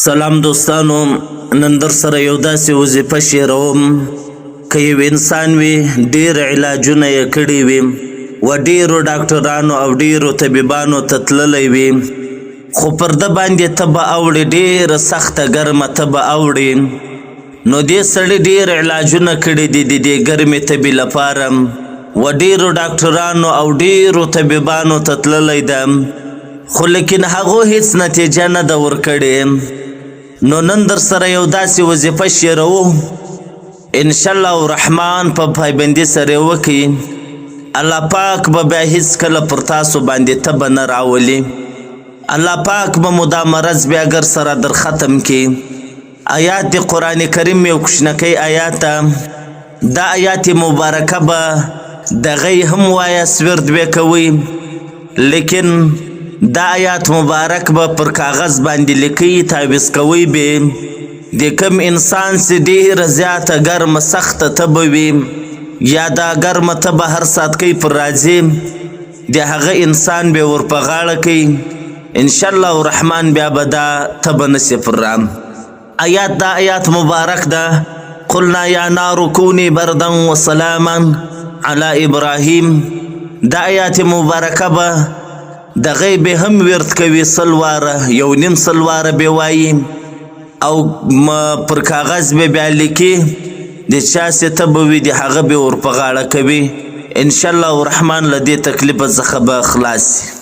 سلام دوستانو، نن در سره یو داسې وظیفه شیروم که یو انسان وي، ډیر علاجونه یې کړي وي و ډیرو ډاکټرانو او ډیرو طبیبانو ته تللی وي، خو پر ده باندې تبه اوړي، ډیره سخته ګرمه تبه اوړي. نو دې سړي ډیر علاجونه کړي دي د دې ګرمې تبې لپاره، و ډیرو ډاکټرانو او ډیرو طبیبانو ته تللی ده، خو لیکن هغو هیڅ نتیجه نه ده ورکړې. نو نن در سره یو داسې وظیفه شیروو، انشاءالله الرحمن په پابندي سره وکړي، الله پاک به بیا هیڅ کله پر تاسو باندې تبه نه راولي. الله پاک به مو دا مرض بیا ګر سره در ختم کړي. آیات د قرآن کریم یو کوچنکی آیات ده. دا آیات مبارکه به دغه هم وایاست، ورد به کوئ، لیکن دا آیات مبارک به پر کاغذ باندې لیکئ، تعویذ کوئ به. د کوم انسان چې ډېره زیاته ګرمه سخته تبه وي یا دا ګرمه تبه هر ساعت کوي پر راځي، د هغه انسان به ور په غاړه کوي، انشاءالله الرحمن بیا به دا تبه نسي پر رام. آیات دا آیات مبارک ده: قلنا یا نار کونی بردا وسلاما علی ابراهیم. دا آیات مبارکه به دغه به هم ورد کوي، 100 واره، 1.5 سل واره به وایي او پر کاغذ به بیا لیکي. د چا چې تبه وي، د هغه به ور په غاړه کوي، انشاءالله الرحمن له دې تکلیف څخه به خلاص سي.